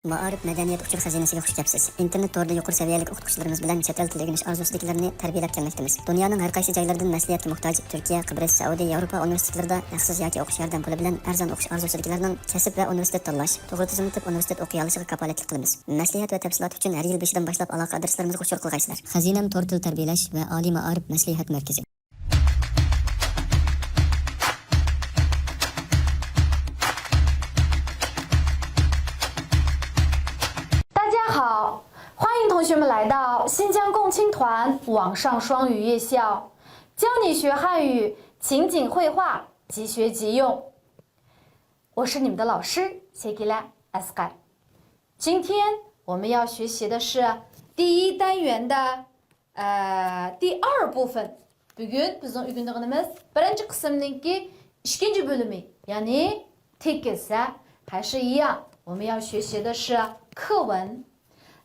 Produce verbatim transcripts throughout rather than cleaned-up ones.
مائارىپ مەدەنىيەت ئۇچۇر خەزىنىسىگە خۇش كەپسىز. ئىنتېرنېت تورىدا يۇقىرى سەۋىيەلىك ئوقۇتقۇچىلىرىمىز بىلەن چەت ئەل تىلى ئۆگىنىش ئارزۇسىدىكىلەرنى تەربىيەلەپ كەلمەكتىمىز. دۇنيانىڭ ھەر قايسى جايلىرىدىن مەسلىھەتكە موھتاج تۈركىيە، قىبرىس، سەئۇدى، ياۋروپا ئۇنىۋېرسىتېتلىرىدا ھەقسىز ياكى ئوقۇش ياردەم پۇلى بىلەن ئەرزان ئوقۇش ئارزۇسىدىكىلەرنىڭ كەسىپ ۋە ئۇنىۋېرسىتېت تاللاش، توغرا تۈزۈملىتىپ ئۇنىۋېرسىتېت ئوقۇيالىشىغا كاپالەتلىك قىلىمىز. مەسلىھەت ۋە تەپسىلات ئۈچۈن ھەر يىل بېشىدىن باشلاپ ئالاقە ئادرېسلىرىمىزغا ئۇچۇر قىلغايسىلەر. خەزىنەم تور تىل تەربىيەلەش ۋە ئالىي مائارىپ مەسلىھەت مەركىزى. 大家好，欢迎同学们来到新疆共青团网上双语夜校，教你学汉语情景绘画即学即用。我是你们的老师谢吉拉阿斯盖。今天我们要学习的是第一单元的呃，第二部分. بۈگۈن بىزنىڭ ئۆگىنىدىغىنىمىز بىرىنچى قىسىمنىڭكى ئىككىنچى بۆلۈمى، يەنى تېكىست. 还是一样，我们要学习的是课文。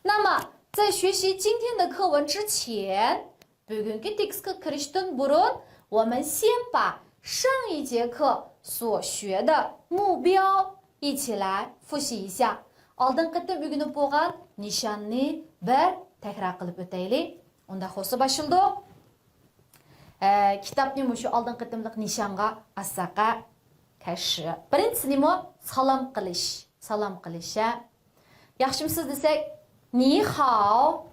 那么，在学习今天的课文之前， بۈگۈنكى تېكىستقا كىرىشتىن بۇرۇن، 我们先把上一节课所学的目标一起来复习一下. ئالدىنقى قېتىم ئۆگىنىپ بولغان نىشاننى بىر تەكرار قىلىپ ئۆتەيلى. ئۇنداق بولسا باشلىدۇق. ئە، كىتابنى مۇشۇ ئالدىنقى قېتىملىق نىشانغا ئاچساق. بىرىنچىسى نېمە؟ سالام قىلىش. سالام قىلىش، ھە. ياخشىمۇسىز دېسەك، 你好.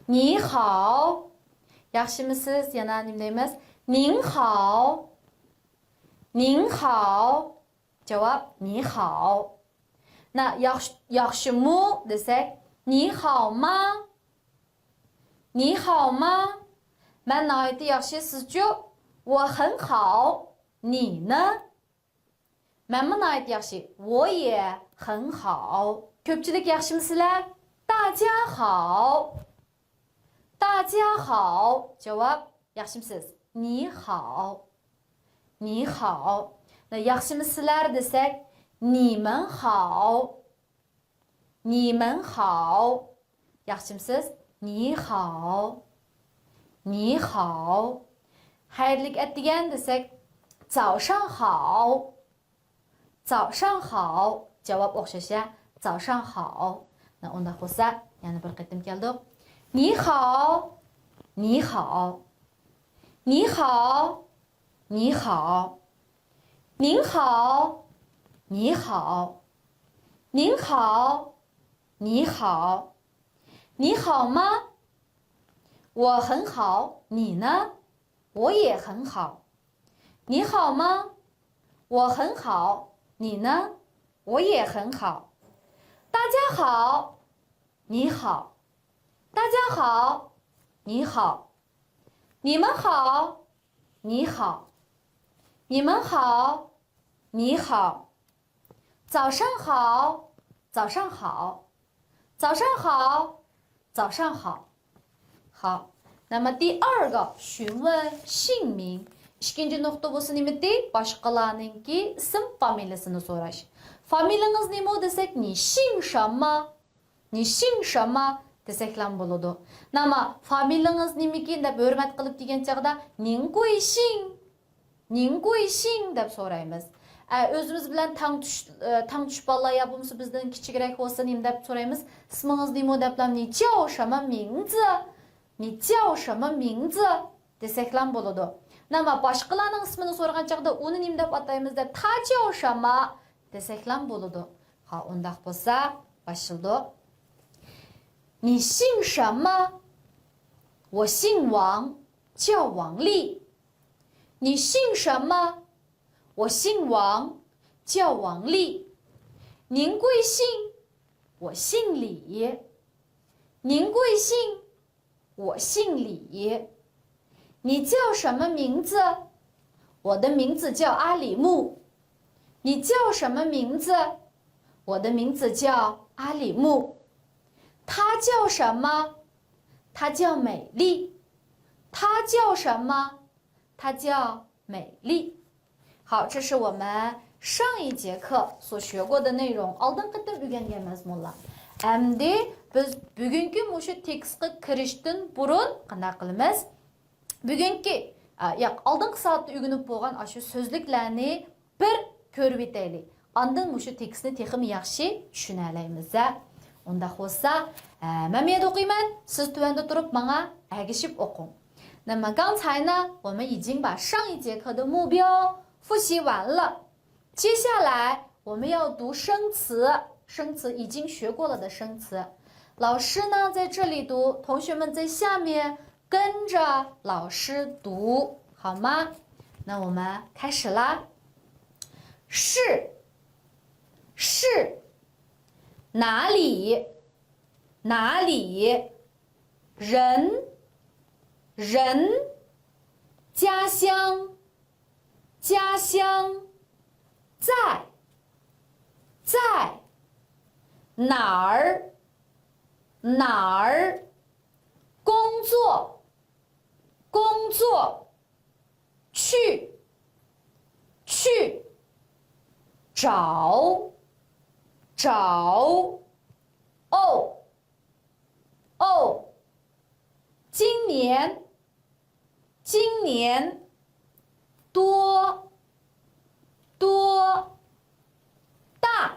你好. ياخشىمۇسىز؟ يەنە نېمە دەيمىز؟ 您好. 您好. جاۋاب، 你好. 那 ياخشى، ياخشىمۇ دېسەك، 你好吗؟ 你好吗؟ مەن ناھايىتى ياخشى، سىزچۇ؟ 我很好. 你呢؟ مەنمۇ ناھايىتى ياخشى. 我也很好. كۆپچىلىك ياخشىمۇسىلەر؟ 大家好. 大家好. جاۋاب، ياخشىمۇسىز؟ 你好. 你好. ياخشىمۇسىلەر دېسەك، 你们好. 你们好. ياخشىمۇسىز؟ 你好. 你好. خەيرلىك ئەتىگەن دېسەك، 早上好. 早上好. جاۋاب ئوخشاش، ھە؟ 早上好. مانا ئۇنداق بولسا، يەنە بىر قېتىم كەلدۇق. 你好. 你好. 你好. 你好. 您好. 你好. 您好. 你好. 你好吗？我很好，你呢？我也很好。你好吗？我很好，你呢？我也很好。大家好，你好。大家好，你好。你们好，你好。你们好，你好。 早上好，早上好。早上好，早上好。好，那么第二个，询问姓名。 ئىككىنچى نۇقتا بولسا نېمىتى؟ باشقىلارنىڭكى ئىسىم فامىلىسىنى سوراش. فامىلىڭىز نېمە دېسەك، 你姓什么؟ 你姓什么؟ دېسەكلەم بولىدۇ. ناما، فامىلىڭىز نېمىكىن دەپ ھۆرمەت قىلىپ دېگەن چاغدا، 您贵姓؟ 您贵姓؟ دەپ سورايمىز. ئە، ئۆزىمىز بىلەن تەڭ چۈش-، ئە، تەڭ چۈش بالىلار يا بولمىسا بىزدىن كىچىكرەك بولسا نېمە دەپ سورايمىز؟ ئىسمىڭىز نېمە دەپلا، 你叫什么名字؟ 你叫什么名字؟ دېسەكلەم بولىدۇ. ناما، باشقىلارنىڭ ئىسمىنى سورىغان چاغدا ئۇنى نېمە دەپ ئاتايمىز دەپ، 他叫什么؟ دېسەكلەم بولىدۇ. ھا، ئۇنداق بولسا، باشلىدۇق. 你姓什么؟ 我姓王，叫王丽。你姓什么？ 我姓王，叫王丽。您贵姓？我姓李。您贵姓？我姓李。你叫什么名字？我的名字叫阿里木。你叫什么名字？我的名字叫阿里木。她叫什么？她叫美丽。她叫什么？ 她叫美丽。好，这是我们上一节课所学过的内容. ئالدىنقى قېتىم ئۆگەنگەن مەزمۇنلار. ئەمدى بىز بۈگۈنكى مۇشۇ تېكىستقا كىرىشتىن بۇرۇن قانداق قىلىمىز؟ بۈگۈنكى، ئا، ياق، ئالدىنقى سائەتتە ئۆگىنىپ بولغان ئاشۇ سۆزلۈكلەرنى بىر كۆرۈۋېتەيلى. ئاندىن مۇشۇ تېكىستنى تېخىمۇ ياخشى چۈشىنەلەيمىز ھە. ئۇنداق بولسا، ئە، مەن بۇ يەردە ئوقۇيمەن، سىز تۆۋەندە تۇرۇپ ماڭا ئەگىشىپ ئوقۇڭ. 那么刚才呢，我们已经把上一节课的目标复习完了。接下来我们要读生词，生词已经学过了的生词。老师呢在这里读，同学们在下面跟着老师读，好吗？那我们开始啦。是，是，哪里，哪里，人，人，家乡，家乡，在，在，哪儿，哪儿，工作，工作，去，去，找，找，哦，哦，今年，今年，多，多，大，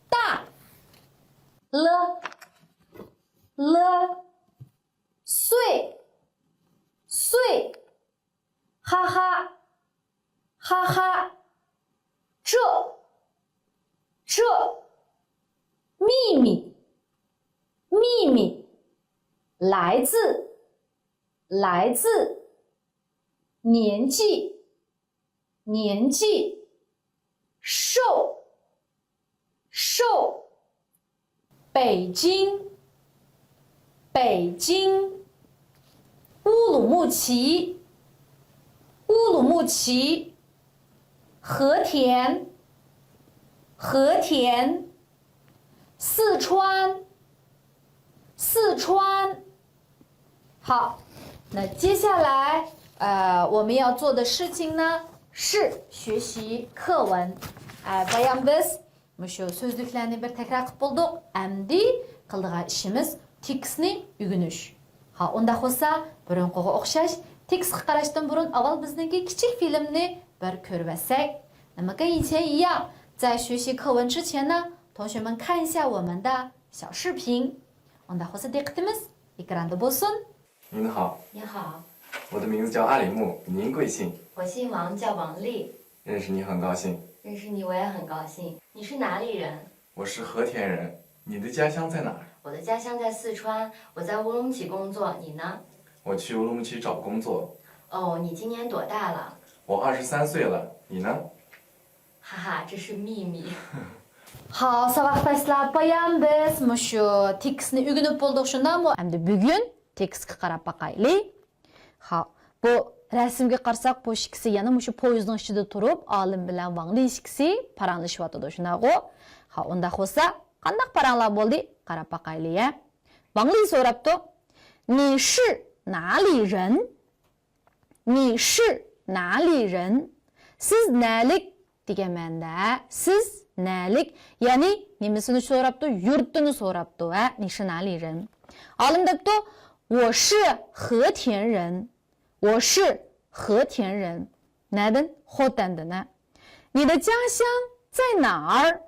大，了，了，岁，岁，哈哈，哈哈，这，这，秘密，秘密，来自，来自，年纪，年纪，瘦，瘦，北京，北京，乌鲁木齐，乌鲁木齐，和田，和田，四川，四川。好，那接下来，呃，我们要做的事情呢，是学习课文。 ئە، بايام بىز مۇشۇ سۆزلۈكلەرنى بىر تەكرار قىلىپ بولدۇق. ئەمدى قىلىدىغان ئىشىمىز تېكىستنى ئۆگىنىش. ھا، ئۇنداق بولسا، بۇرۇنقىغا ئوخشاش تېكىستقا قاراشتىن بۇرۇن ئاۋۋال بىزنىڭكى كىچىك فىلىمنى بىر كۆرۈۋەتسەك. 那么跟以前一样，在学习课文之前呢，同学们看一下我们的小视频。 ئۇنداق بولسا دىققىتىمىز ئېكراندا بولسۇن. 您好。你好。我的名字叫阿里木，您贵姓？我姓王，叫王丽。认识你很高兴。认识你我也很高兴。你是哪里人？我是和田人。你的家乡在哪儿？我的家乡在四川，我在乌鲁木齐工作。你呢？我去乌鲁木齐找工作。哦，你今年多大了？我二十三岁了。你呢？哈哈，这是秘密。 ھاۋ، ساۋاقداشلار، بايام بىز مۇشۇ تېكىستنى ئۆگىنىپ بولدۇق، شۇنداقمۇ؟ ئەمدى بۈگۈن تېكىستكە قاراپ باقايلى. ھاۋ، بۇ رەسىمگە قارىساق، بۇ ئىككىسى يەنە مۇشۇ پويىزنىڭ ئىچىدە تۇرۇپ، ئالىم بىلەن ۋاڭ لى ئىككىسى پاراڭلىشىۋاتىدۇ، شۇنداقغۇ؟ ھاۋ، ئۇنداق بولسا، قانداق پاراڭلار بولدى؟ قاراپ باقايلى، ھە؟ ۋاڭ لى سوراپتۇ، 你是哪里人؟ 你是哪里人؟ سىز نەلىك دېگەن مەنىدە، سىز نەلىك، يەنى نېمىسىنى سوراپتۇ؟ يۇرتىنى سوراپتۇ، ھە؟ 你是哪里人؟ ئالىم دەپتۇ، 我是和田人. 我是和田人. نەدىن؟ خوتەندىن، ھە؟ 你的家乡在哪儿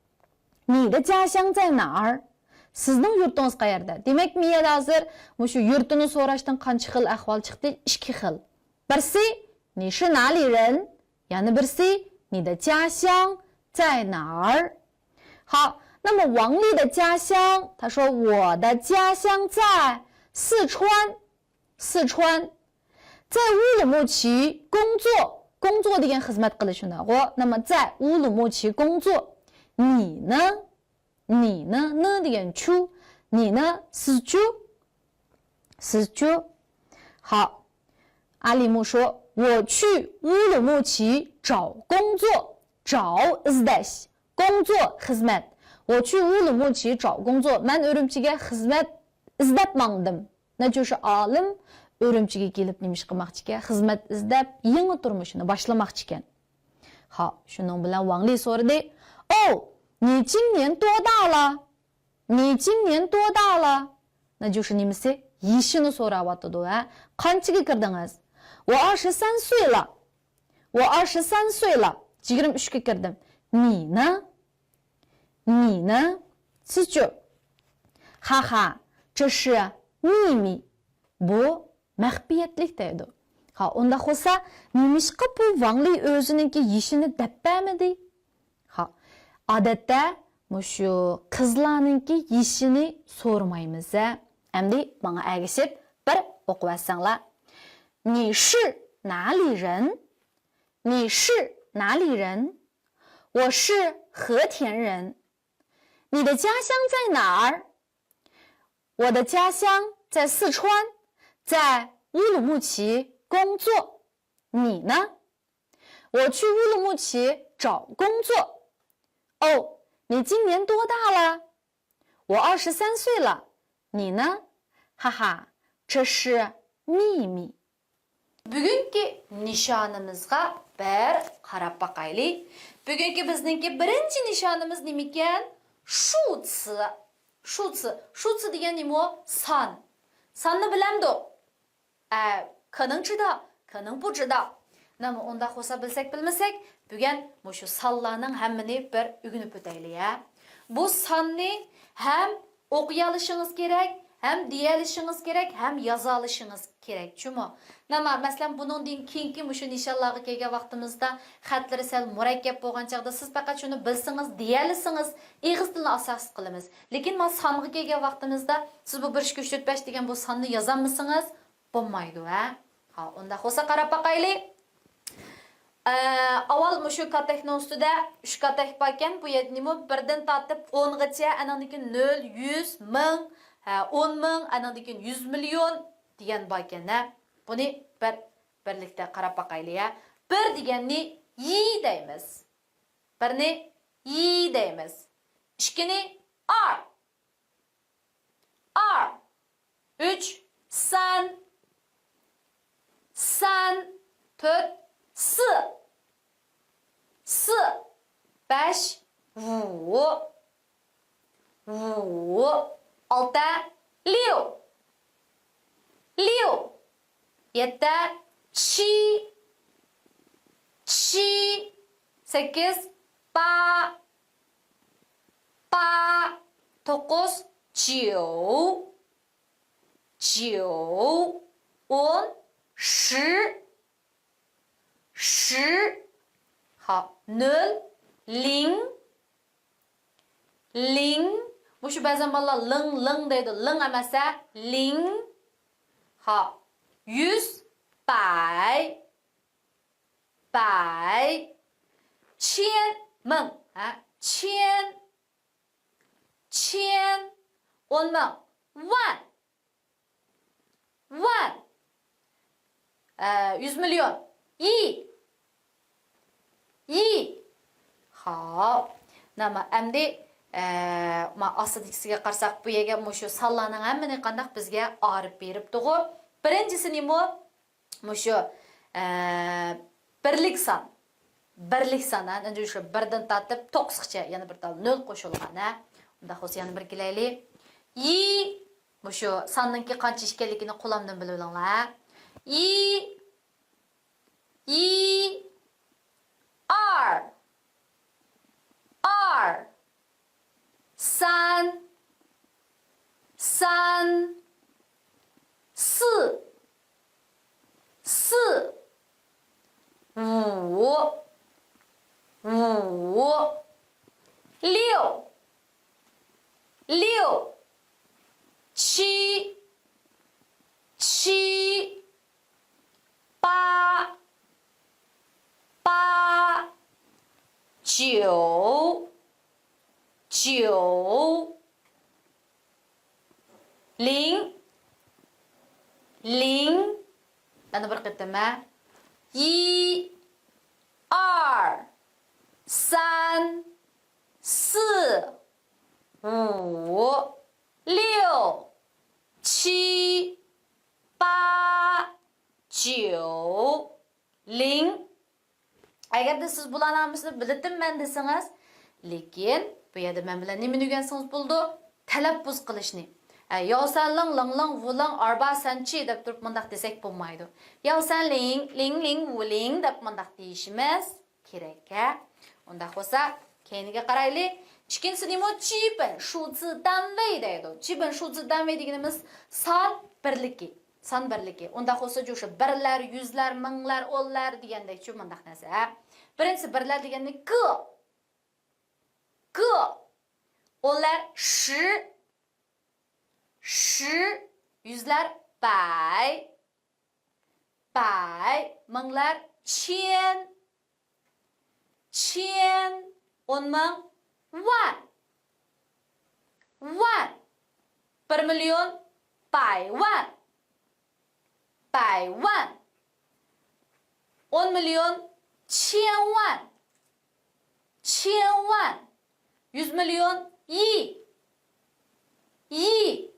؟ 你的家乡在哪儿؟ سىزنىڭ يۇرتىڭىز قەيەردە؟ دېمەك، مىيەدە ھازىر مۇشۇ يۇرتىنى سوراشتىن قانچە خىل ئەھۋال چىقتى؟ ئىككى خىل. بىرسى، 你是哪里人؟ يەنە بىرسى، 你的家乡在哪儿؟ 好，那么王丽的家乡，她说我的家乡在四川。 四川，在乌鲁木齐工作. 工作 دېگەن خىزمەت قىلىش، شۇنداقغۇ؟ 那么在乌鲁木齐工作. 你呢؟ 你呢؟ 呢 دېگەن چۇ. 你呢؟ سىزچۇ؟ سىزچۇ؟ 好，阿里木说，我去乌鲁木齐找工作. 找 ئىزدەش. 工作 خىزمەت. 我去乌鲁木齐找工作. مەن ئۈرۈمچىگە خىزمەت ئىزدەپ ماڭدىم. 那就是 ئالىم ئۈرۈمچىگە كېلىپ نېمە ئىش قىلماقچىكەن؟ خىزمەت ئىزدەپ، يېڭى تۇرمۇشىنى باشلىماقچىكەن. ھا، شۇنىڭ بىلەن ۋاڭ لى سورىدى. 哦，你今年多大了؟ 你今年多大了؟ 那就是 نېمىسى؟ يېشىنى سوراۋاتىدۇ، ھە؟ قانچىگە كىردىڭىز؟ 我二十三岁了. 我二十三岁了. يىگىرمە ئۈچكە كىردىم. 你呢؟ 你呢؟ سىزچۇ؟ 哈哈，这是秘密. بۇ مەخپىيەتلىك دەيدۇ. ھا، ئۇنداق بولسا، نېمىشقا بۇ ۋاڭلى ئۆزىنىڭكى يېشىنى دەپ بەرمىدى؟ ھا، ئادەتتە مۇشۇ قىزلارنىڭكى يېشىنى سورىمايمىز ھە. ئەمدى ماڭا ئەگىشىپ بىر ئوقۇۋەتسەڭلار. 你是哪里人؟ 你是哪里人？ 我是和田人。 你的家乡在哪儿？ 我的家乡在四川，在乌鲁木齐工作。 你呢？ 我去乌鲁木齐找工作。 哦，你今年多大了？ 我二十三岁了。 你呢？ 哈哈，这是秘密。 بۈگۈنكى نىشانىمىزغا بىر قاراپ باقايلى. بۈگۈنكى بىزنىڭكى بىرىنچى نىشانىمىز نېمىكەن؟ 数词. 数词. 数词 دېگەن نېمە ئۇ؟ سان. ساننى بىلەمدۇق؟ ئە، 可能知道، 可能不知道. نېمە ئۇنداق بولسا بىلسەك بىلمىسەك، بۈگۈن مۇشۇ سانلارنىڭ ھەممىنى بىر ئۆگىنىپ ئۆتەيلى ھە. بۇ ساننى ھەم ئوقۇيالىشىڭىز كېرەك، ھەم دېيەلىشىڭىز كېرەك، ھەم يازالىشىڭىز كېرەك جۇمۇ. نېمە، مەسىلەن، بۇنىڭدىن كېيىنكى مۇشۇ نىشانلارغا كەلگەن ۋاقتىمىزدا خەتلىرى سەل مۇرەككەپ بولغان چاغدا سىز پەقەت شۇنى بىلسىڭىز، دېيەلىسىڭىز، ئېغىز تىلىنى ئاساس قىلىمىز. لېكىن مانا سانغا كەلگەن ۋاقتىمىزدا سىز بۇ بىر، ئىككى، ئۈچ، تۆت، بەش دېگەن بۇ ساننى يازالمىسىڭىز، بولمايدۇ ھە. ھا، ئۇنداق بولسا قاراپ باقايلى. ئە، ئاۋۋال مۇشۇ كاتەكنىڭ ئۈستىدە ئۈچ كاتەك باركەن. بۇ يەردە نېمە؟ بىردىن تارتىپ ئونغىچە، ئانىڭدىن كېيىن نۆل، يۈز، مىڭ، ھە، ئون مىڭ، ئانىڭدىن كېيىن يۈز مىليون دېگەن باركەن ھە. بۇنى بىر، بىرلىكتە قاراپ باقايلى ھە. بىر دېگەننى يى دەيمىز. بىرنى يى دەيمىز. ئىككىنى ئار. ئار. ئۈچ، سان. سان. تۆت، سى. سى. بەش، ۋۇ. ۋۇ. ئالتە، ليۇ. ليۇ. يەتتە، چى. چى. سەككىز، پا. پا. توققۇز، جيۇ. جيۇ. ئون، شى. شى. ھا، نۆل، لىڭ. لىڭ. مۇشۇ بەزەن بالىلار لىڭ، لىڭ دەيدۇ. لىڭ ئەمەس ھە، لىڭ. ھا، يۈز، بەي. بەي. چيەن، مىڭ. ھە، چيەن. چيەن. ئون مىڭ. ۋەن. ۋەن. ئە، يۈز مىليون. يى. يى. خاپ. نېمە، ئەمدى، ئە، ما ئاستىدىكىسىگە قارىساق، بۇ يەرگە مۇشۇ سانلارنىڭ ھەممىنى قانداق بىزگە ئايرىپ بېرىپتىغۇ. بىرىنچىسى نېمە؟ مۇشۇ، ئە، بىرلىك سان. بىرلىك سان، ھە، ئەنە شۇ بىردىن تارتىپ توققۇزغىچە يەنە بىر تال نۆل قوشۇلغان، ھە. ئۇنداق بولسا يەنە بىر كېلەيلى. يى، مۇشۇ ساننىڭكى قانچە ئىكەنلىكىنى قولامدىن بىلىۋېلىڭلار، ھە. يى، يى، ئار، ئار. 三，三，四，四，五，五，六，六，七，七， 八，八，九，九，零，零。 يەنە بىر قېتىم، ھە. 一،二، 三، 四، 五، 六， 七，八，九，零。 ئەگەردە سىز بۇلارنىڭ ھەممىسىنى بىلىتتىممەن دېسىڭىز، لېكىن بۇ يەردە مەن بىلەن نېمىنى ئۆگەنسىڭىز بولىدۇ؟ تەلەپپۇز قىلىشنى. ھە، ياۋسەنلىڭ، لىڭلىڭ، ۋۇلىڭ، ئاربا سەنچى دەپ تۇرۇپ مۇنداق دېسەك بولمايدۇ. ياۋسەنلىڭ، لىڭلىڭ، ۋۇلىڭ دەپ مۇنداق دېيىشىمىز كېرەك، ھە؟ ئۇنداق بولسا، كەينىگە قارايلى. ئىككىنچىسى نېمە؟ 基本数字单位 دەيدۇ. 基本数字单位 دېگىنىمىز سان بىرلىكى. سان بىرلىكى. ئۇنداق بولسا، جۇشۇ بىرلەر، يۈزلەر، مىڭلار، ئونلار دېگەندەكچۇ مۇنداق نەرسە، ھە؟ بىرىنچىسى بىرلەر دېگەننى 个، 个. ئونلار 十، 十. يۈزلەر 百، 百. مىڭلار 千، 千. ئون مىڭ 万، 万. بىر مىليون 百万، 百万. ئون مىليون 千万، 千万. يۈز مىليون 亿، 亿.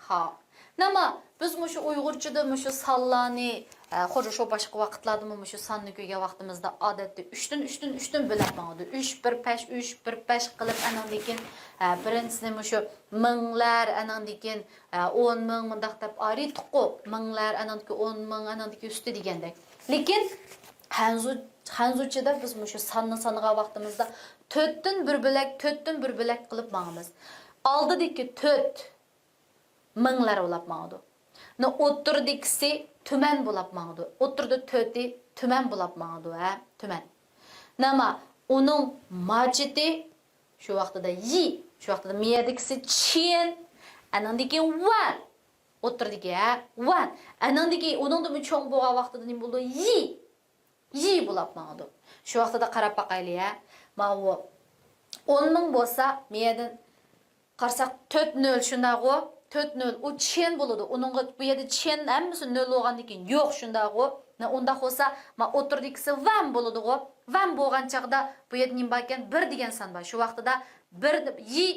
ھا. نېمە، بىز مۇشۇ ئۇيغۇرچىدا مۇشۇ سانلارنى، ئە، خوجا شۇ باشقا ۋاقىتلاردىمۇ مۇشۇ ساننى كۆرگەن ۋاقتىمىزدا ئادەتتە ئۈچتىن، ئۈچتىن، ئۈچتىن بۆلەپ ماڭىدۇ. ئۈچ، بىر پەش، ئۈچ، بىر پەش قىلىپ، ئانىڭدىن كېيىن، ئە، بىرىنچىسىنى مۇشۇ مىڭلار، ئانىڭدىن كېيىن، ئە، ئون مىڭ مۇنداق دەپ ئايرىتتۇققۇ. مىڭلار، ئانىڭدىن كېيىن ئون مىڭ، ئانىڭدىن كېيىن ئۈستى دېگەندەك. لېكىن خەنزۇ-، خەنزۇچىدا بىز مۇشۇ ساننى سانىغان ۋاقتىمىزدا تۆتتىن بىر بۆلەك، تۆتتىن بىر بۆلەك قىلىپ ماڭىمىز. ئالدىدىكى تۆت مىڭلار بولاپ ماڭىدۇ. نى ئوتتۇرىدىكىسى تۈمەن بولاپ ماڭىدۇ. ئوتتۇرىدا تۆتى تۈمەن بولاپ ماڭىدۇ، ھە، تۈمەن. نېمە، ئۇنىڭ ماچىتى شۇ ۋاقتىدا 亿، شۇ ۋاقتىدا مىيەدىكىسى 千، ئانىڭدىن كېيىن 万، ئوتتۇرىدىكى، ھە، 万. ئانىڭدىن كېيىن ئۇنىڭدىنمۇ چوڭ بولغان ۋاقتىدا نېمە بولىدۇ؟ 亿. 亿 بولاپ ماڭىدۇ. شۇ ۋاقتىدا قاراپ باقايلى، ھە. ماۋۇ ئون مىڭ بولسا، مىيەدىن قارىساق، تۆت نۆل شۇنداقغۇ؟ تۆت نۆل، ئۇ 千 بولىدۇ. ئۇنىڭغا بۇ يەردە 千 ھەممىسى نۆل بولغاندىن كېيىن يوق، شۇنداقغۇ؟ نە، ئۇنداق بولسا، ما ئوتتۇرىدىكىسى 万 بولىدىغۇ؟ 万 بولغان چاغدا بۇ يەردە نېمە باركەن؟ بىر دېگەن سان بار. شۇ ۋاقتىدا بىر، 一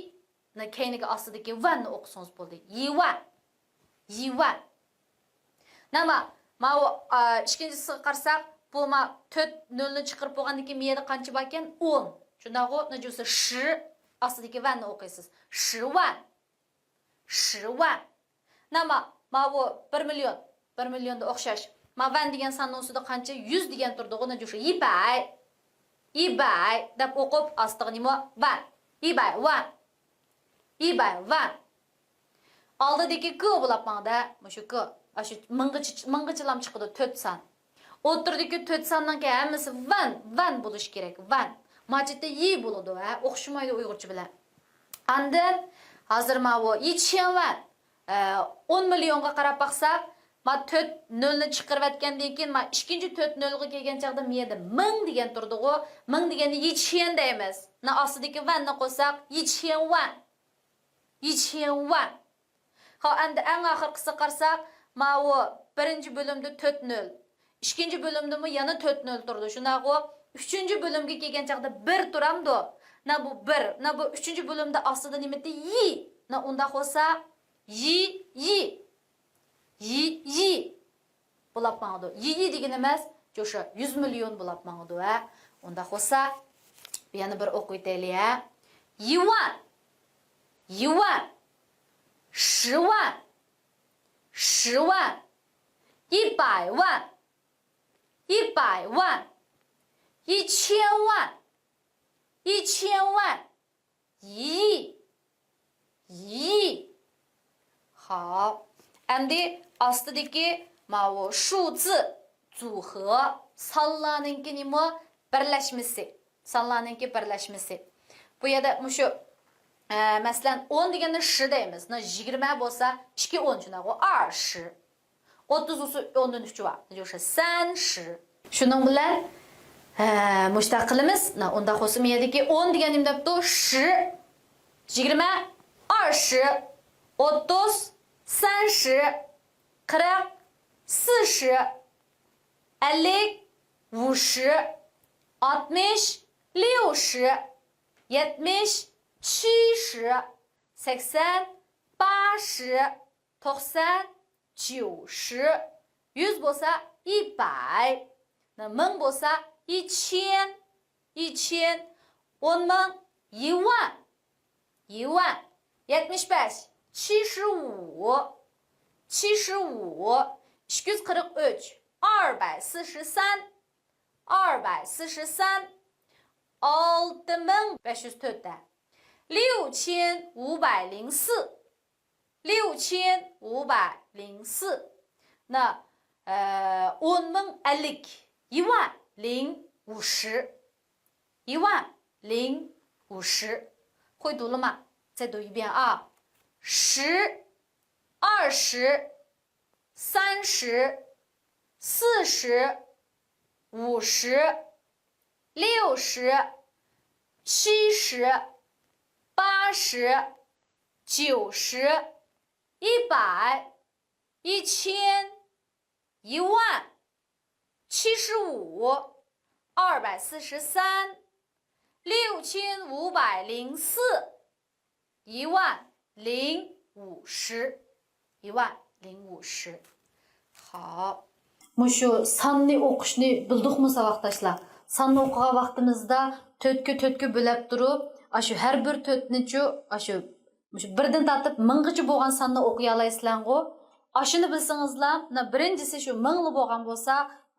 نى كەينىگە ئاستىدىكى 万 نى ئوقۇسىڭىز بولدى. 一万. 一万. نېمە؟ ماۋۇ، ئا، ئىككىنچىسىگە قارىساق، بۇ ما تۆت نۆلنى چىقىرىپ بولغاندىن كېيىن، مىيەدە قانچە باركەن؟ ئون. شۇنداقغۇ؟ نەجۇسى 十، ئاستىدىكى 万 نى ئوقۇيسىز. 十万. 十万. نېمە؟ ماۋۇ بىر مىليون. بىر مىليوندا ئوخشاش. ما 万 دېگەن ساننىڭ ئۈستىدە قانچە؟ 100 دېگەن تۇرىدىغۇ؟ نەجۇسى 一百. 一百 دەپ ئوقۇپ، ئاستىغا نېمە؟ 万. 一百万. 一百万. ئالدىدىكى 个 بولاپ ماڭىدۇ، مۇشۇ 个. ئاشۇ مىڭغىچە، مىڭغىچىلام چىقىدۇ، تۆت سان. ئوتتۇرىدىكى تۆت ساننىڭكى ھەممىسى 万، 万 بولۇشى كېرەك، 万. ماچىتى 亿 بولىدۇ، ھە، ئوخشىمايدۇ ئۇيغۇرچە بىلەن. ئاندىن ھازىر ماۋۇ 一千万، ئە، ئون مىليونغا قاراپ باقساق، ما تۆت نۆلنى چىقىرىۋەتكەندىن كېيىن، ما ئىككىنچى تۆت نۆلغا كەلگەن چاغدا مىيەدە 万 دېگەن تۇرىدىغۇ؟ 万 دېگەننى 一千 دەيمىز. نە ئاستىدىكى 万 نى قوشساق، 一千万. 一千万. خو، ئەمدى ئەڭ ئاخىرقىسىغا قارىساق، ماۋۇ بىرىنچى بۆلۈمدە تۆت نۆل. ئىككىنچى بۆلۈمدىمۇ يەنە تۆت نۆل تۇرىدۇ، شۇنداقغۇ؟ ئۈچىنچى بۆلۈمگە كەلگەن چاغدا بىر تۇرامدۇ؟ نە بۇ بىر، نە بۇ ئۈچىنچى بۆلۈمدە ئاستىدا نېمىتى؟ 亿. نە ئۇنداق بولسا، 一亿. 一亿. بولاپ ماڭىدۇ. 一亿 دېگىنىمىز، جوشا، يۈز مىليون بولاپ ماڭىدۇ، ھە. ئۇنداق بولسا، يەنە بىر ئوقۇۋېتەيلى، ھە. 一万. 一万. 十万. 十万. 一百万. 一百万. 一千万. 一千万. 一亿. 一亿. خاپ. ئەمدى ئاستىدىكى ماۋۇ 数字组合، سانلارنىڭكى نېمە؟ بىرلەشمىسى. سانلارنىڭكى بىرلەشمىسى. بۇ يەردە مۇشۇ، ئە، مەسىلەن، ئون دېگەندە 十 دەيمىز. 那 يىگىرمە بولسا، ئىككى ئون شۇنداقغۇ؟ 二十. ئوتتۇز بولسا ئوندىن ئۈچى بار. 就是三十. شۇنىڭ بىلەن، ھە، مۇشۇنداق قىلىمىز. نە، ئۇنداق بولسا، مىيەدىكى ئون دېگەن نېمە دەپتۇ؟ 十. يىگىرمە، 二十. ئوتتۇز، 三十. قىرىق، 四十. ئەللىك، 五十. ئاتمىش، 六十. يەتمىش، 七十. سەكسەن، 八十. توقسان، 九十. يۈز بولسا، 一百. مىڭ بولسا، 一千. 一千. ئون مىڭ، 一万. 一万. يەتمىش بەش، 七十五. 七十五. ئىككى يۈز قىرىق ئۈچ، 二百四十三.二百四十三. ئالتە مىڭ بەش يۈز تۆت. 六千五百零四. 六千五百零四. 那，呃， ئون مىڭ ئەللىك. 一万零五十. 一万零五十. 会读了吗？再读一遍啊。十、二十、三十、四十、五十、六十、七十、八十、九十、一百、一千、一万、七十五、二百四十三、六千五百零四、一万零五十. 一万零五十. 好. مۇشۇ ساننى ئوقۇشنى بىلدۇقمۇ، ساۋاقداشلار؟ ساننى ئوقۇغان ۋاقتىمىزدا تۆتكە تۆتكە بۆلەپ تۇرۇپ، ئاشۇ ھەر بىر تۆتنىچۇ، ئاشۇ، مۇشۇ بىردىن تارتىپ مىڭغىچە بولغان ساننى ئوقۇيالايسىلەرغۇ؟ ئاشۇنى بىلسىڭىزلا، مانا بىرىنچىسى شۇ مىڭلا بولغان بولسا،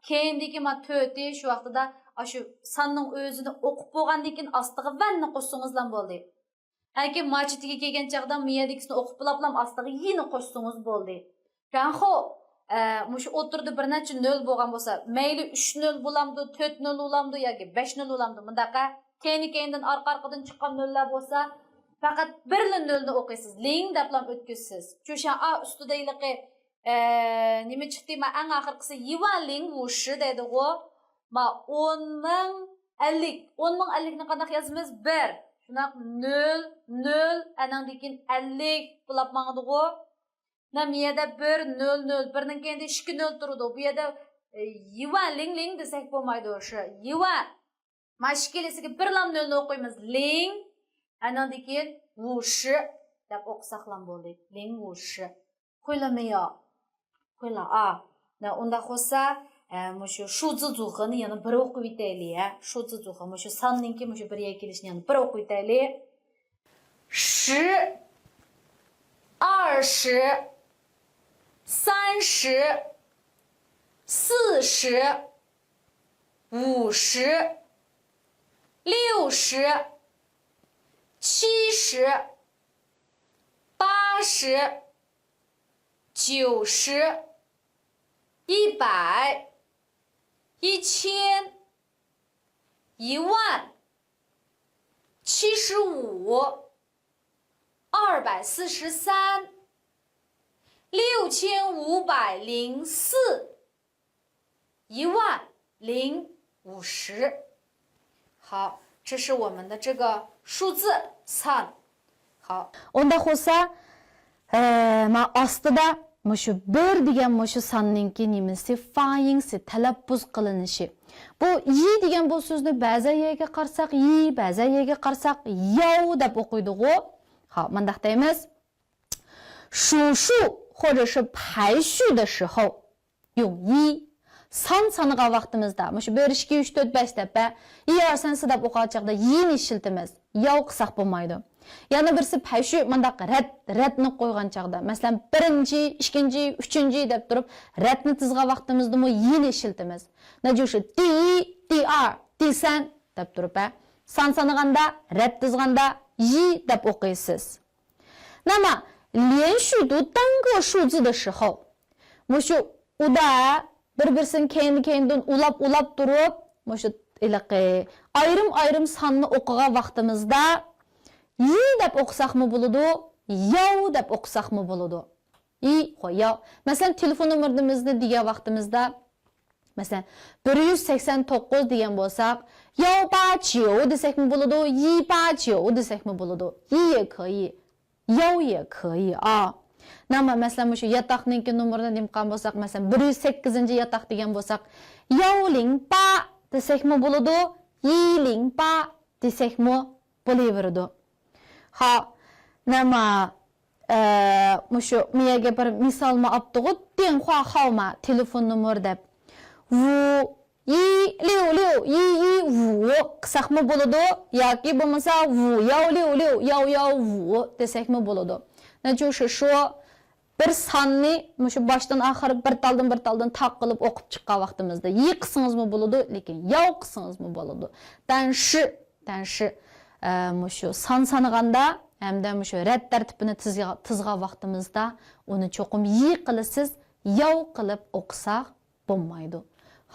كېيىندىكى مانا تۆتى شۇ ۋاقتىدا ئاشۇ ساننىڭ ئۆزىنى ئوقۇپ بولغاندىن كېيىن ئاستىغا ۋەننى قوشسىڭىزلا بولدى. ئەكى ماچىتىگە كەلگەن چاغدا مىيەدىكىسىنى ئوقۇپ بولۇپلام ئاستىغا يىنى قوشسىڭىز بولدى. كەنخو، ئە، مۇشۇ ئوتتۇرىدا بىر نەچچە نۆل بولغان بولسا، مەيلى ئۈچ نۆل بولامدۇ، تۆت نۆل بولامدۇ ياكى بەش نۆل بولامدۇ، مۇنداقا كەينى-كەينىدىن ئارقا-ئارقىدىن چىققان نۆللەر بولسا، پەقەت بىرلا نۆلنى ئوقۇيسىز، لىڭ دەپلام ئۆتكۈزىسىز. چۈشەن ئا ئۈستىدە ھېلىقى، ئە، نېمە چىقتى؟ ما ئەڭ ئاخىرقىسى يىۋەن لىڭ ۋۇشى دەيدىغۇ. ما ئون مىڭ ئەللىك. ئون مىڭ ئەللىكنى قانداق يازىمىز؟ بىر. شۇنداق، نۆل، نۆل، ئەنىڭدىن كېيىن ئەللىك بولاپ ماڭىدىغۇ. مانا بۇ يەردە بىر، نۆل، نۆل، بىرنىڭ كەينىدە ئىككى نۆل تۇرىدۇ. بۇ يەردە، ئە، يىۋەن لىڭ لىڭ دېسەك بولمايدۇ. شۇ يىۋەن. ما ئىككىلىسىگە بىرلام نۆلنى ئوقۇيمىز. لىڭ، ئەنىڭدىن كېيىن ۋۇشى دەپ ئوقۇساقلام بولدى. لىڭ ۋۇشى. خۇيلىمىياۋ. خۇيلە، ئا. نە، ئۇنداق بولسا، ئە، مۇشۇ شۇزى زۇخېنى يەنە بىر ئوقۇۋېتەيلى، ھە. شۇزى زۇخې، مۇشۇ ساننىڭكى مۇشۇ بىر يەرگە كېلىشىنى يەنە بىر ئوقۇۋېتەيلى. 十、二十、三十、四十、五十、六十、七十、八十、九十、一百、一千、一万、七十五、二百四十三、六千五百零四、一万零五十。好，这是我们的这个数字 сан. 好. ئۇنداق بولسا، ھە، ما ئاستىدا مۇشۇ بىر دېگەن مۇشۇ ساننىڭكى نېمىسى؟ فايىڭسى، تەلەپپۇز قىلىنىشى. بۇ يى دېگەن بۇ سۆزنى بەزەن يەرگە قارىساق يى، بەزەن يەرگە قارىساق ياۋ دەپ ئوقۇيدىغۇ. ھا، مۇنداق دەيمىز. 数数或者是排序的时候用 يى. سان سانىغان ۋاقتىمىزدا، مۇشۇ بىر، ئىككى، ئۈچ، تۆت، بەش دەپ، ھە، يى ئارسەنسى دەپ ئوقۇغان چاغدا يىنى ئىشلىتىمىز. ياۋ قىلساق بولمايدۇ. يەنە بىرسى پەيشۈ، مۇنداق رەت، رەتنى قويغان چاغدا. مەسىلەن، بىرىنچى، ئىككىنچى، ئۈچىنچى دەپ تۇرۇپ، رەتنى تىزغان ۋاقتىمىزدىمۇ يىنى ئىشلىتىمىز. نەجۇشى، دى يى، دى ئار، دى سەن دەپ تۇرۇپ، ھە. سان سانىغاندا، رەت تىزغاندا يى دەپ ئوقۇيسىز. 那么连续读单个数字的时候، مۇشۇ ئۇدا بىر-بىرسىنى كەينى-كەينىدىن ئۇلاپ-ئۇلاپ تۇرۇپ، مۇشۇ ھېلىقى ئايرىم-ئايرىم ساننى ئوقۇغان ۋاقتىمىزدا يى دەپ ئوقۇساقمۇ بولىدۇ، ياۋ دەپ ئوقۇساقمۇ بولىدۇ. يى، خو، ياۋ. مەسىلەن، تېلېفون نومۇرىمىزنى دېگەن ۋاقتىمىزدا، مەسىلەن، بىر يۈز سەكسەن توققۇز دېگەن بولساق، ياۋ با جيو دېسەكمۇ بولىدۇ، يى با جيو دېسەكمۇ بولىدۇ. يى يې كېيى، ياۋ يې كېيى، ئا. نېمە، مەسىلەن، مۇشۇ ياتاقنىڭكى نومۇرىنى نېمە قىلغان بولساق، مەسىلەن، بىر يۈز سەككىزىنچى ياتاق دېگەن بولساق، ياۋ لىڭ با دېسەكمۇ بولىدۇ، يى لىڭ با دېسەكمۇ بولۇۋېرىدۇ. ھا، نېمە، ئە، مۇشۇ مۇ يەرگە بىر مىسالمۇ ئاپتىغۇ، دىڭخۇا خاۋما، تېلېفون نومۇر دەپ. ۋۇ يى ليۇ ليۇ يى يى ۋۇ قىلساقمۇ بولىدۇ، ياكى بولمىسا ۋۇ ياۋ ليۇ ليۇ ياۋ ياۋ ۋۇ دېسەكمۇ بولىدۇ. نەچۈشى شۇ بىر ساننى مۇشۇ باشتىن ئاخىر بىر تالدىن بىر تالدىن تاق قىلىپ ئوقۇپ چىققان ۋاقتىمىزدا، يى قىلسىڭىزمۇ بولىدۇ، لېكىن ياۋ قىلسىڭىزمۇ بولىدۇ. تەنشى، تەنشى، ئە، مۇشۇ سان سانىغاندا ھەمدە مۇشۇ رەت تەرتىپىنى تىزغا-، تىزغان ۋاقتىمىزدا ئۇنى چوقۇم يى قىلىسىز، ياۋ قىلىپ ئوقۇساق بولمايدۇ.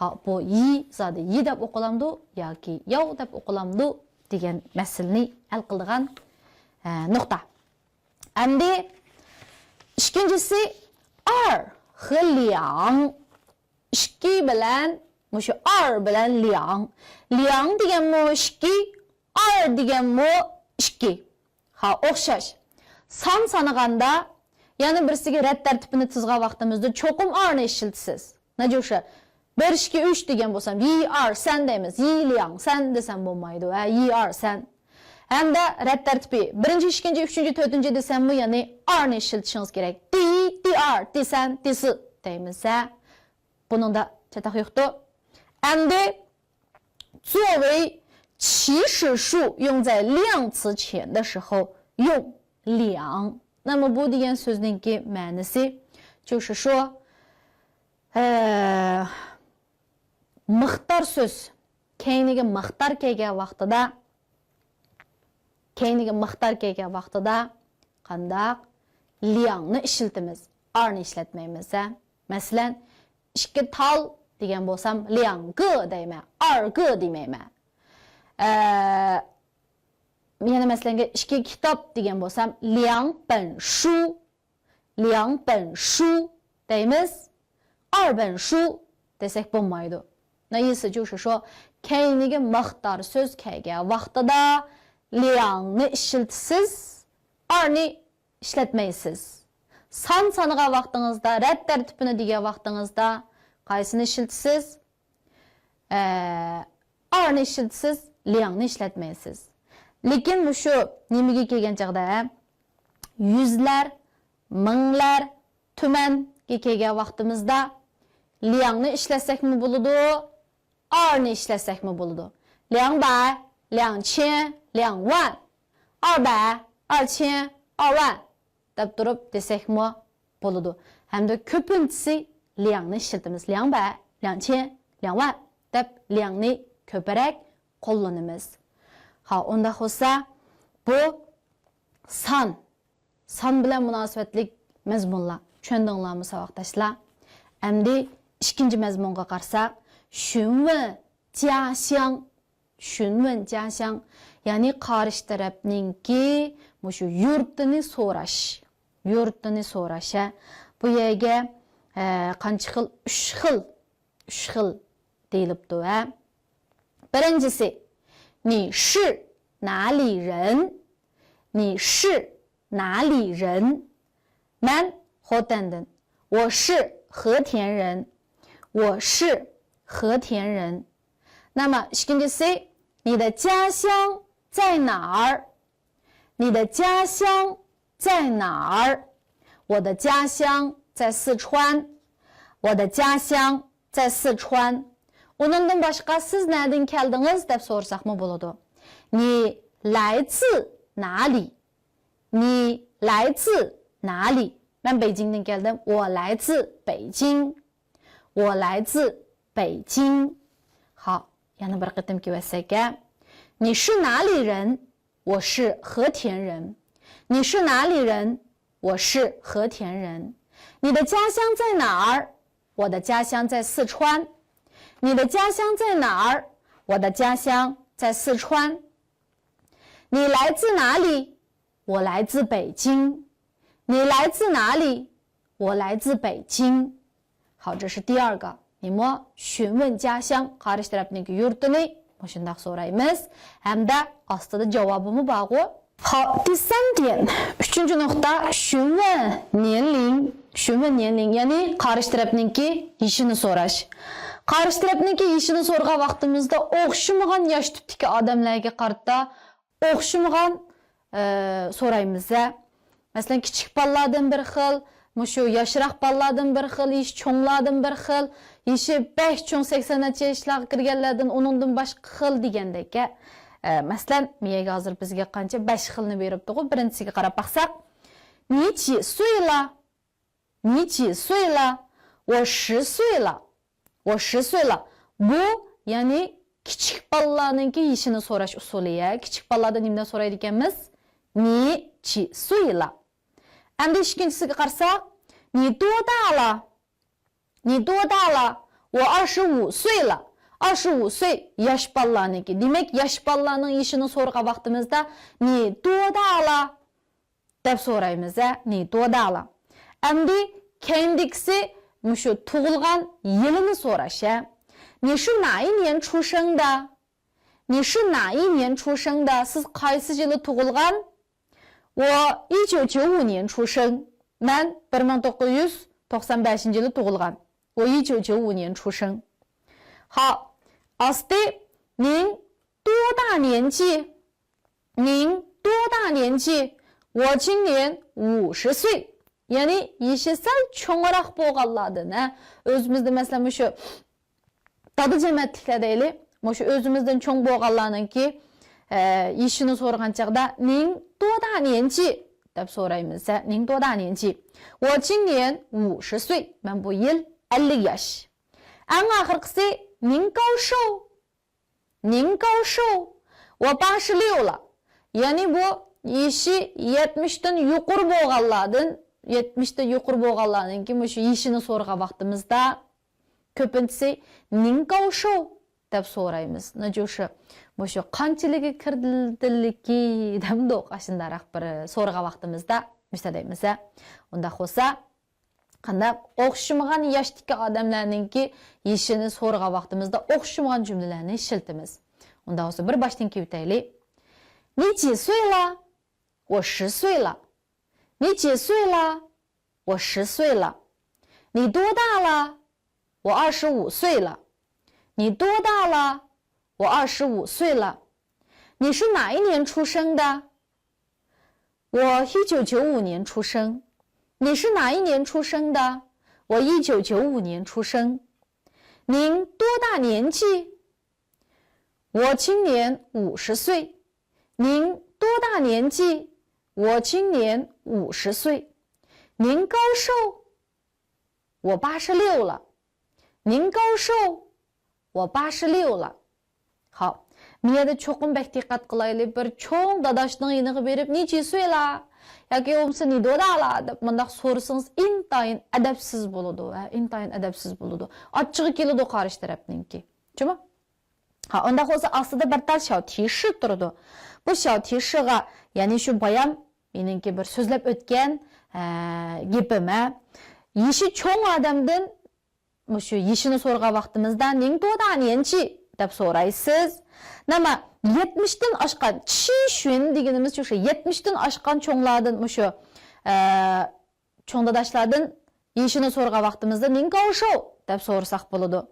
ھا، بۇ يى زادى يى دەپ ئوقۇلامدۇ ياكى ياۋ دەپ ئوقۇلامدۇ دېگەن مەسىلىنى ھەل قىلىدىغان، ئە، نۇقتا. ئەمدى ئىككىنچىسى، ئار خې لياڭ. ئىككى بىلەن، مۇشۇ ئار بىلەن لياڭ. لياڭ دېگەنمۇ ئىككى، ئار دېگەنمۇ ئىككى. ھا، ئوخشاش. سان سانىغاندا، يەنە بىرسىگە رەت تەرتىپىنى تىزغان ۋاقتىمىزدا چوقۇم ئارنى ئىشلىتىسىز. نەجۇشى، بىر، ئىككى، ئۈچ دېگەن بولسام، يى ئار سەن دەيمىز. يى لياڭ سەن دېسەم بولمايدۇ. ھە، يى ئار سەن. ھەمدە رەت تەرتىپى، بىرىنچى، ئىككىنچى، ئۈچىنچى، تۆتىنچى دېسەممۇ، يەنى ئارنى ئىشلىتىشىڭىز كېرەك. دى، دى ئار، دېسەن، دېسى دەيمىز. ھە، بۇنىڭدا چاتاق يوقتۇ. ئەمدى 作为祈使数用在量词前的时候用 لياڭ. نېمە بۇ دېگەن سۆزنىڭكى مەنىسى؟ 就是说، ئە، مىقدار سۆز كەينىگە مىقدار كەلگەن ۋاقتىدا، كەينىگە مىقدار كەلگەن ۋاقتىدا قانداق؟ لياڭنى ئىشلىتىمىز، ئارنى ئىشلەتمەيمىز. ھە؟ مەسىلەن، ئىككى تال دېگەن بولسام، لياڭ گې دەيمەن، ئار گې دېمەيمەن. ئە، يەنە مەسىلەن، ئىككى كىتاب دېگەن بولسام، لياڭ بەن شۇ، لياڭ بەن شۇ دەيمىز، ئار بەن شۇ دېسەك بولمايدۇ. 那意思就是说، كەينىگە مىقدار سۆز كەلگەن ۋاقتىدا لياڭنى ئىشلىتىسىز، ئارنى ئىشلەتمەيسىز. سان سانىغان ۋاقتىڭىزدا، رەت تەرتىپىنى دېگەن ۋاقتىڭىزدا قايسىنى ئىشلىتىسىز؟ ئە، ئارنى ئىشلىتىسىز، لياڭنى ئىشلەتمەيسىز. لېكىن مۇشۇ نېمىگە كەلگەن چاغدا، يۈزلەر، مىڭلار، تۈمەنگە كەلگەن ۋاقتىمىزدا لياڭنى ئىشلەتسەكمۇ بولىدۇ، ئارنى ئىشلەتسەكمۇ بولىدۇ. 两百، 两千، 两万، 二百، 二千، 二万 دەپ تۇرۇپ دېسەكمۇ بولىدۇ. ھەمدە كۆپىنچىسى لياڭنى ئىشلىتىمىز. 两百، 两千، 两万 دەپ لياڭنى كۆپرەك قوللىنىمىز. ھا، ئۇنداق بولسا، بۇ سان، سان بىلەن مۇناسىۋەتلىك مەزمۇنلار. چۈشەندىڭلارمۇ، ساۋاقداشلار؟ ئەمدى ئىككىنچى مەزمۇنغا قارىساق، 询问家乡. 询问家乡، يەنى قارشى تەرەپنىڭكى مۇشۇ يۇرتىنى سوراش. يۇرتىنى سوراش، ھە. بۇ يەرگە، ھە، قانچە خىل؟ ئۈچ خىل. ئۈچ خىل دېيىلىپتۇ، ھە. بىرىنچىسى، 你是哪里人؟ 你是哪里人؟ مەن خوتەندىن. 我是和田人. 我是和田人. 那么，ئىككىنچىسى، 你的家乡在哪儿？ 你的家乡在哪儿？ 我的家乡在四川. 我的家乡在四川. ئۇنىڭدىن باشقا، سىز نەدىن كەلدىڭىز دەپ سورىساقمۇ بولىدۇ. 你来自哪里？ 你来自哪里？ مەن بېيجىڭدىن كەلدىم. 我来自北京. 我来自北京. ھا، يەنە بىر قېتىم كېلىۋەتسەك. 你是哪里人؟ 我是和田人。 你是哪里人？ 我是和田人。 你的家乡在哪儿？ 我的家乡在四川。 你的家乡在哪儿？ 我的家乡在四川。 你来自哪里？ 我来自北京。 你来自哪里？ 我来自北京。 好，这是第二个。你们询问家乡، قارشى تەرەپنىڭكى يۇرتىنى مۇشۇنداق سورايمىز. ھەمدە ئاستىدا جاۋابىمۇ بارغۇ. 好，第三点، ئۈچىنچى نۇقتا، 询问年龄. 询问年龄، يەنى قارشى تەرەپنىڭكى يېشىنى سوراش. قارشى تەرەپنىڭكى يېشىنى سورىغان ۋاقتىمىزدا ئوخشىمىغان ياش تىپتىكى ئادەملەرگە قارىتا ئوخشىمىغان، ئە، سورايمىز، ھە. مەسىلەن، كىچىك بالىلاردىن بىر خىل، مۇشۇ ياشراق بالىلاردىن بىر خىل، يېشى چوڭلاردىن بىر خىل، يېشى بەك چوڭ، سەكسەن نەچچە ياشلارغا كىرگەنلەردىن ئۇنىڭدىن باشقا خىل دېگەندەك، ھە. ئە، مەسىلەن، مىيەگە ھازىر بىزگە قانچە؟ بەش خىلنى بېرىپتىغۇ. بىرىنچىسىگە قاراپ باقساق، 你几岁了؟你几岁了؟ 我十岁了. 我十岁了. بۇ، يەنى كىچىك بالىلارنىڭكى يېشىنى سوراش ئۇسۇلى، يە. كىچىك بالىلاردىن نېمىدەپ سورايدىكەنمىز؟ 你几岁了؟ ئەمدى ئىككىنچىسىگە قارىساق، 你多大了؟ 你多大了؟ 我二十五岁了. 二十五岁 ياش بالىلارنىڭكى. دېمەك، ياش بالىلارنىڭ يېشىنى سورىغان ۋاقتىمىزدا، 你多大了؟ دەپ سورايمىز، ھە؟ 你多大了؟ ئەمدى كەينىدىكىسى مۇشۇ تۇغۇلغان يىلىنى سوراش، ھە؟ 你是哪一年出生的؟ 你是哪一年出生的؟ سىز قايسى يىلى تۇغۇلغان؟ 我一九九五年出生. مەن بىر مىڭ توققۇز يۈز توقسان بەشىنچى يىلى تۇغۇلغان. 我一九九五年出生. 好, ئاستى 您多大年纪؟ 您多大年纪؟ 我今年五十岁. يەنى يېشى سەل چوڭراق بولغانلاردىن، ھە. ئۆزىمىزدە، مەسىلەن، مۇشۇ دادا جەمەتلىكلەر دەيلى، مۇشۇ ئۆزىمىزدىن چوڭ بولغانلارنىڭكى، ئە، يېشىنى سورىغان چاغدا، 您多大年纪؟ دەپ سورايمىز، ھە، 您多大年纪؟ 我今年五十岁. مەن بۇ يىل ئەللىك ياش. ئەڭ ئاخىرقىسى، 您高寿؟ 您高寿؟ 我八十六了. يەنى بۇ يېشى يەتمىشتىن يۇقىرى بولغانلاردىن، يەتمىشتىن يۇقىرى بولغانلارنىڭكى مۇشۇ يېشىنى سورىغان ۋاقتىمىزدا كۆپىنچىسى 您高寿 دەپ سورايمىز. 那就是 مۇشۇ قانچىلىكى كىردىلىكى دەمدۇق، ئاشۇنداقراق بىر سورىغان ۋاقتىمىزدا مۇشۇنداق دەيمىز، ھە. ئۇنداق بولسا، قانداق ئوخشىمىغان ياشتىكى ئادەملەرنىڭكى يېشىنى سورىغان ۋاقتىمىزدا ئوخشىمىغان جۈملىلەرنى ئىشلىتىمىز. ئۇنداق بولسا بىر باشتىن كېلىۋېتەيلى. 你几岁了؟ 我十岁了. 你几岁了؟ 我十岁了. 你多大了？ 我二十五岁了。 你多大了？ 我二十五岁了。 你是哪一年出生的？ 我一九九五年出生。 你是哪一年出生的？ 我一九九五年出生。 您多大年纪？ 我今年五十岁。 您多大年纪？ 我今年五十岁。 您高寿？ 我八十六了。 您高寿？ 我八十六了。 好, مۇ يەردە چوقۇم بەك دىققەت قىلايلى. بىر چوڭ داداشنىڭ يېنىغا بېرىپ، 你几岁了؟ ياكى بولمىسا، 你多大了؟ دەپ مۇنداق سورىسىڭىز، ئىنتايىن ئەدەپسىز بولىدۇ، ھە، ئىنتايىن ئەدەپسىز بولىدۇ. ئاچچىقى كېلىدۇ قارشى تەرەپنىڭكى. جۇمۇ؟ ھا، ئۇنداق بولسا ئاستىدا بىر تال 小提示 تۇرىدۇ. بۇ 小提示غا، يەنى شۇ بايام مېنىڭكى بىر سۆزلەپ ئۆتكەن، ئە، گېپىم، ھە. يېشى چوڭ ئادەمدىن مۇشۇ يېشىنى سورىغان ۋاقتىمىزدا، 您多大年纪؟ دەپ سورايسىز. 那么، يەتمىشتىن ئاشقان، 七旬 دېگىنىمىز شۇ، شۇ يەتمىشتىن ئاشقان چوڭلاردىن مۇشۇ، ئە، چوڭ داداشلاردىن يېشىنى سورىغان ۋاقتىمىزدا، 您高寿؟ دەپ سورىساق بولىدۇ.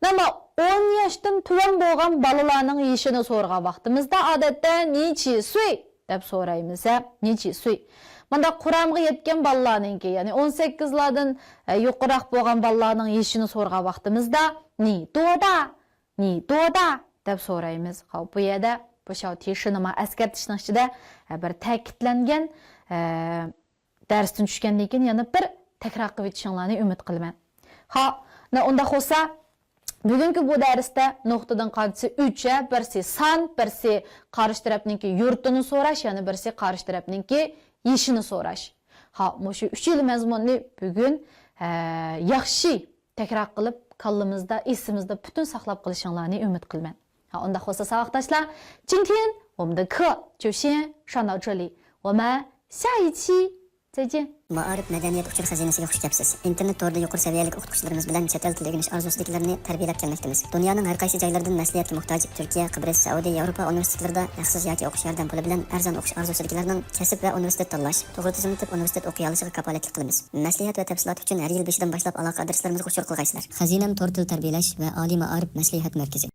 那么، ئون ياشتىن تۆۋەن بولغان بالىلارنىڭ يېشىنى سورىغان ۋاقتىمىزدا، ئادەتتە، 你几岁؟ دەپ سورايمىز، ھە، 你几岁؟ مۇنداق قۇرامىغا يەتكەن بالىلارنىڭكى، يەنى ئون سەككىزلاردىن، ئە، يۇقىرىراق بولغان بالىلارنىڭ يېشىنى سورىغان ۋاقتىمىزدا، 你多大؟ 你多大؟ دەپ سورايمىز. خاپ، بۇ يەردە بۇ 小提示نى مانا ئەسكەرتىشنىڭ ئىچىدە، ئە، بىر تەكىتلەنگەن، ئە، دەرستىن چۈشكەندىن كېيىن يەنە بىر تەكرار قىلىۋېتىشىڭلارنى ئۈمىد قىلىمەن. ھا، نە ئۇنداق بولسا، بۈگۈنكى بۇ دەرستە نۇقتىدىن قارىسى ئۈچ، ھە، بىرسى سان، بىرسى قارشى تەرەپنىڭكى يۇرتىنى سوراش، يەنە بىرسى قارشى تەرەپنىڭكى يېشىنى سوراش. ھا، مۇشۇ ئۈچىلا مەزمۇننى بۈگۈن، ھە، ياخشى تەكرار قىلىپ، كاللىمىزدا، ئېسىمىزدە پۈتۈن ساقلاپ قېلىشىڭلارنى ئۈمىد قىلىمەن. ھا، ئۇنداق بولسا، ساۋاقداشلار، 今天我们的课就先上到这里，我们下一期 再见. مائارىپ مەدەنىيەت ئۇچۇر خەزىنىسىگە خۇش كەپسىز. ئىنتېرنېت تورىدا يۇقىرى سەۋىيەلىك ئوقۇتقۇچىلىرىمىز بىلەن چەت ئەل تىلى ئۆگىنىش ئارزۇسىدىكىلەرنى تەربىيەلەپ كەلمەكتىمىز. دۇنيانىڭ ھەر قايسى جايلىرىدىن مەسلىھەتكە موھتاج تۈركىيە، قىبرىس، سەئۇدى، ياۋروپا ئۇنىۋېرسىتېتلىرىدا ھەقسىز ياكى ئوقۇش ياردەم پۇلى بىلەن ئەرزان ئوقۇش ئارزۇسىدىكىلەرنىڭ كەسىپ ۋە ئۇنىۋېرسىتېت تاللاش، توغرا تىزىملىتىپ ئۇنىۋېرسىتېت ئوقۇيالىشىغا كاپالەتلىك قىلىمىز. مەسلىھەت ۋە تەپسىلات ئۈچۈن ھەر يىل بېشىدىن باشلاپ ئالاقە ئادرېسلىرىمىزغا ئۇچۇر قىلغايسىلەر. خەزىنەم تور تىل تەربىيەلەش ۋە ئالىي مائارىپ مەسلىھەت مەركىزى.